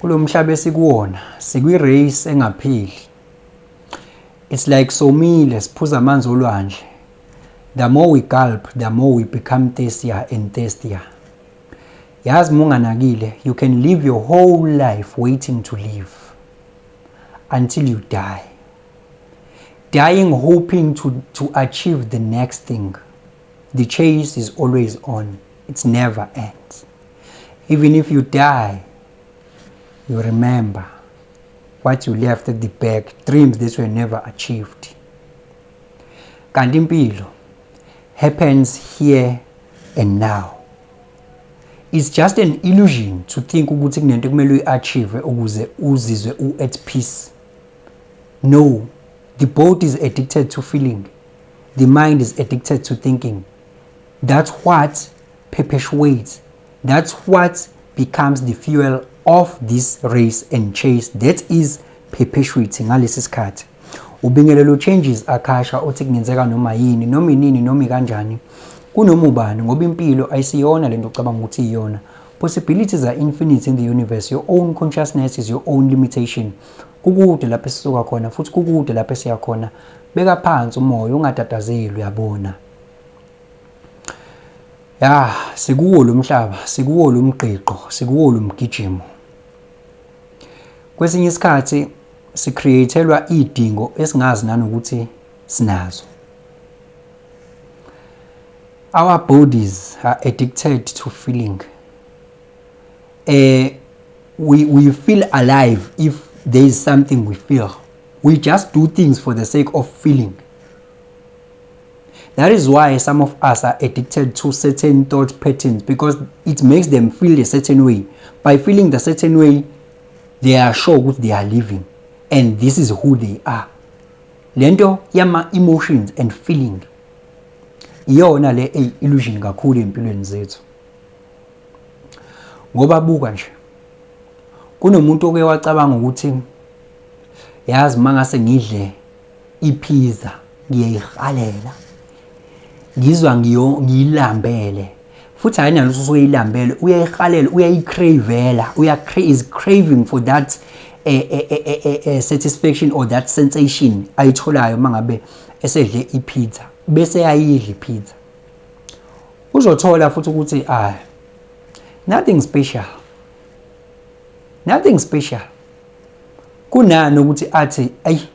Kulo mhlaba esikuwona sikwi-race engapheli. It's like somile siphuza amanzi olwandle. The more we gulp, the more we become thirstier and thirstier. Yazi munganakile, you can live your whole life waiting to live until you die. Dying hoping to achieve the next thing. The chase is always on. It never ends. Even if you die, you remember what you left at the back, dreams that were never achieved. Kanti impilo happens here and now. It's just an illusion to think ukuthi kunento kumele uyi-achieve ukuze uzizwe u-at peace. No, the body is addicted to feeling. The mind is addicted to thinking. That's what perpetuates. That's what becomes the fuel of this race and chase that is perpetuating ngalesi sikhathi. Ubingelelo Changes Akasha othi kungenzeka noma yini, noma inini, noma kanjani, kunoma ubani, ngoba impilo ayisiyona lento ocabanga ukuthi iyona. Possibilities are infinite in the universe. Your own consciousness is your own limitation. Kukude lapho esisuka khona futhi kukude lapho esiya khona. Beka phansi umoya, ungatatazeli, uyabona. Ya, sikuwo lo mhlaba, sikuwo lo mgqiqo, sikuwo lo mgijimo. Kwesinye isikhathi si-create-elwa idingo esingazi nanokuthi sinazo. Our bodies are addicted to feeling. We feel alive if there is something we feel. We just do things for the sake of feeling. That is why some of us are addicted to certain thought patterns, because it makes them feel a certain way. By feeling the certain way, they are sure what they are living, and this is who they are. Lento yama emotions and feeling iyona le eyi illusion kakhulu empilweni zethu. Ngoba buka nje, kunomuntu oke wacabanga ukuthi yazi mangase ngidle ipizza ngiyayihalela, ngizwa ngiyilambele, futhi hayi nalutho usuyilambele, uyayihalela, uyayicravela, uya is craving for that satisfaction or that sensation ayitholayo mangabe esedle ipizza, bese ayidla ipizza. Uzothola futhi ukuthi nothing special, nothing special. Kunani ukuthi athi ayi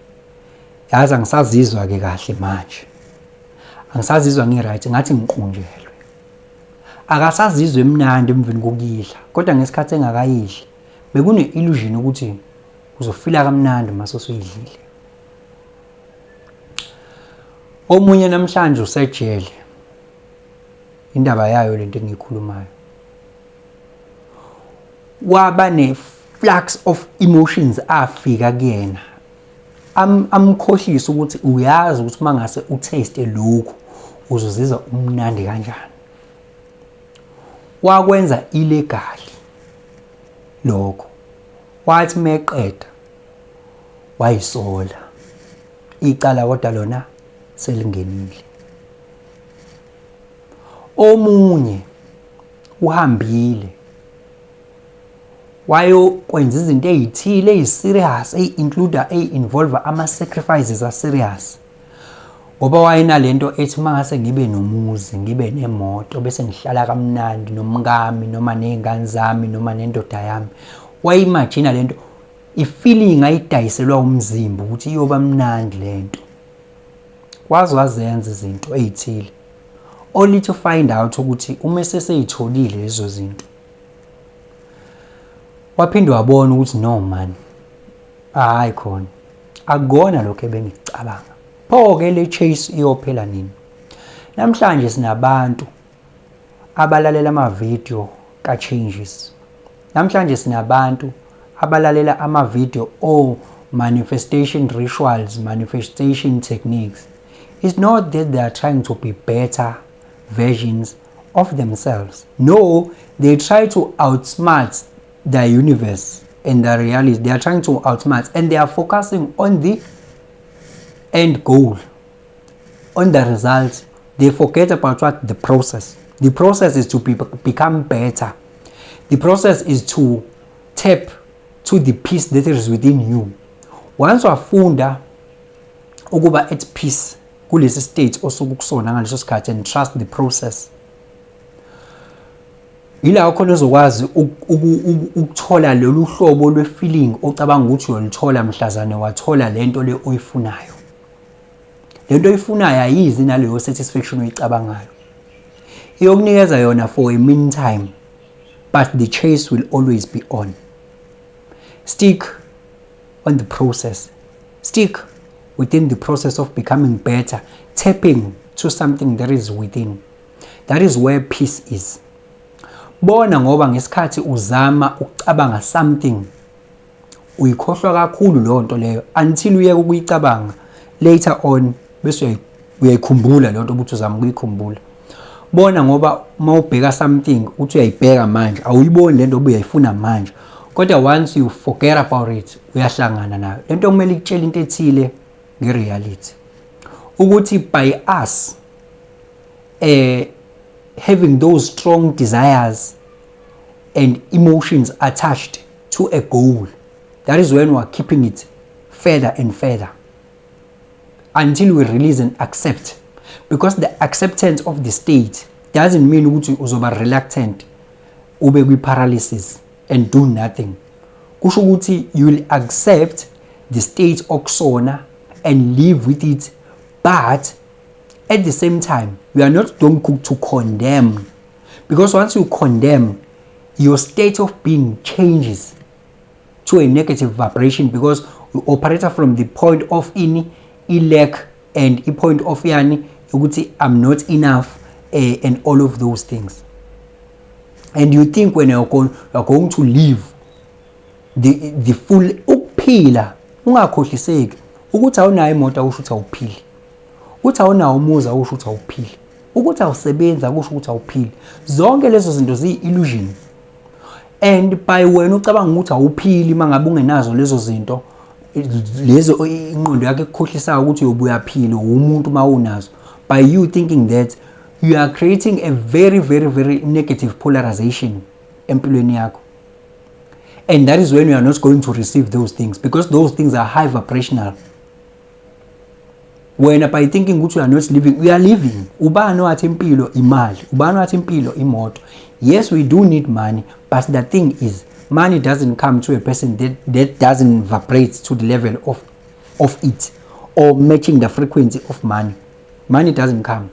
yazi angisazizwa ke kahle manje, angisazizwa ngi-right, ngathi ngiqunjelwe. Akasazizwa emnandi emveni kokuyidla, kodwa ngesikhathi engakayidli bekune illusion ukuthi uzofila kamnandi mase usuyidlile. Omunye namhlanje usejele, indaba yayo lento engiyikhulumayo, waba ne-flux of emotions afika kuyena amkhohlisa ukuthi uyazi ukuthi uma ngase utaste lokhu uzozizwa umnandi kanjani. Wakwenza illegal lokho, wathi meqeda wayisola icala, kodwa lona selingenile. Omunye uhambile wayokwenza izinto ezithile eziserious, ezinclude, ezinvolve ama sacrifices a serious, ngoba wayenalento ethi mangase ngibe nomuzi, ngibe nemoto, bese ngihlala kamnandi nomkami noma nezingane zami noma nendoda yami. Wayimagine lento, ifeeling ayidayiselwa umzimba ukuthi iyoba mnandi lento. Waze wazenza izinto ezithile, only to find out ukuthi uma eseseyitholile lezo zinto, waphinde wabona ukuthi no man, hayi khona akukona lokho ebengicabanga. Pho ke le chase iyophela nini? Namhlanje sinabantu abalalela ama-video ka-Changes. Namhlanje sinabantu abalalela ama-video o manifestation rituals, manifestation techniques. It's not that they are trying to be better versions of themselves. No, they try to outsmart the universe and the reality. They are trying to outsmart, and they are focusing on the end goal, on the results. They forget about what the process. The process is to become better. The process is to tap to the peace that is within you. Once wafunda ukuba at peace kulesi state osuke kusona ngaleso sikhathi and trust the process, ila khona uzokwazi ukuthola lolu hlobo lwe-feeling ocabanga ukuthi uyolithola mhlazane wathola lento le oyifunayo. Lento oyifunayo ayizi naleyo satisfaction oyicabangayo, iyokunikeza yona for a meantime, but the chase will always be on. Stick on the process, stick within the process of becoming better, tapping to something that is within. That is where peace is. Bona ngoba ngesikhathi uzama ukucabanga something, uyikhohlwa kakhulu leyo nto leyo until uyeke ukuyicabanga later on, bese uyayikhumbula leyo nto ukuthi uzama ukuyikhumbula. Bona ngoba uma ubheka something, uthi uyayibheka manje, awuyiboni lento obuyayifuna manje, kodwa once you forget about it, uyahlangana nayo lento. Kumele ikutshele into ethile nge-reality, ukuthi by us having those strong desires and emotions attached to a goal, that is when we are keeping it further and further until we release and accept, because the acceptance of the state doesn't mean ukuthi uzoba reluctant, ube kwi-paralysis and do nothing. Kusho ukuthi you will accept the state okusona and live with it, but at the same time you are not going to condemn, because once you condemn, your state of being changes to a negative vibration, because you operate from the point of ini, i-lack, and i-point of yani ukuthi I'm not enough, and all of those things. And you think when you're going to live the full ukuphila. Ungakhohliseki ukuthi awunayo imoto akusho ukuthi awuphili, ukuthi awunawo umuzi akusho ukuthi awuphili, ukuthi awusebenzi akusho ukuthi awuphili. Zonke lezo zinto ziyi-illusion, and by wena ucabanga ukuthi awuphili uma ngabe ungenazo lezo zinto lezo, ingqondo yakho ekukhohlisayo ukuthi uyobe uyaphila umuntu uma unazo, by you thinking that, you are creating a very, very, very negative polarization empilweni yakho, and that is when you are not going to receive those things, because those things are high vibrational. Wena by thinking ukuthi you are not living, you are living. Ubani wathi impilo imali? Ubani wathi impilo imoto? Yes, we do need money, but the thing is, money doesn't come to a person that doesn't vibrate to the level of it or matching the frequency of money. Money doesn't come.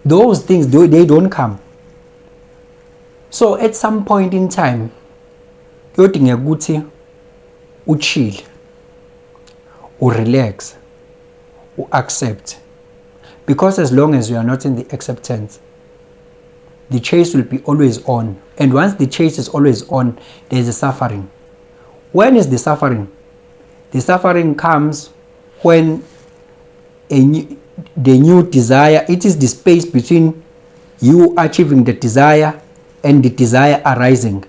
Those things, they don't come. So at some point in time kuyodingeka ukuthi uchille, urelax, u-accept, because as long as you are not in the acceptance, the chase will be always on, and once the chase is always on, there is a suffering. When is the suffering? The suffering comes when the new desire, it is the space between you achieving the desire and the desire arising.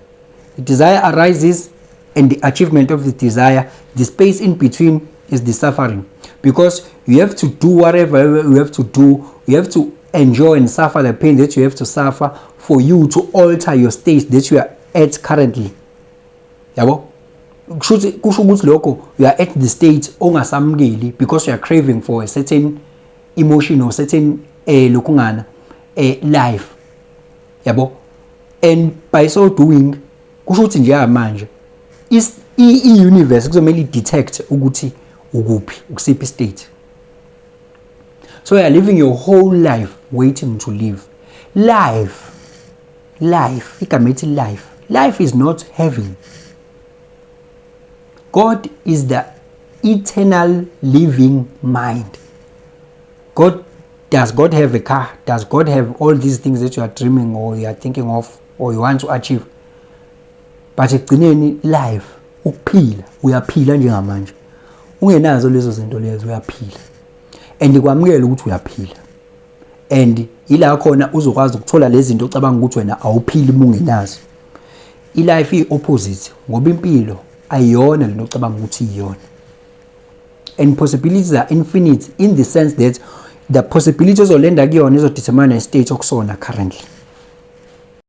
The desire arises and the achievement of the desire, the space in between is the suffering, because you have to do whatever you have to do. You have to enjoy and suffer the pain that you have to suffer for you to alter your state that you are at currently, yabo. Kusho ukuthi lokho you are at the state ongasamukeli because you are craving for a certain emotion or certain lokhungana life, yabo. And by so doing, kusho ukuthi njengamanje i-universe kuzomele i-detect ukuthi ukuphi, ukusiphi state. So you are living your whole life waiting to live life. Life, igama ethi life, life is not having. God is the eternal living mind. God, does God have a car? Does God have all these things that you are dreaming or you are thinking of or you want to achieve? But ekugcineni, life, ukuphila, uyaphila njengamanje ungenazo lezo zinto lezo, uyaphila, and kwamukela ukuthi uyaphila, and ila khona uzokwazi ukuthola lezi zinto ocabanga ukuthi wena awuphili uma ungenazo. I-life iyi-opposite, ngoba impilo ayiyona lento ocabanga ukuthi iyona, and possibilities are infinite in the sense that the possibility ozolenda kuyona izodetermine state okusona currently.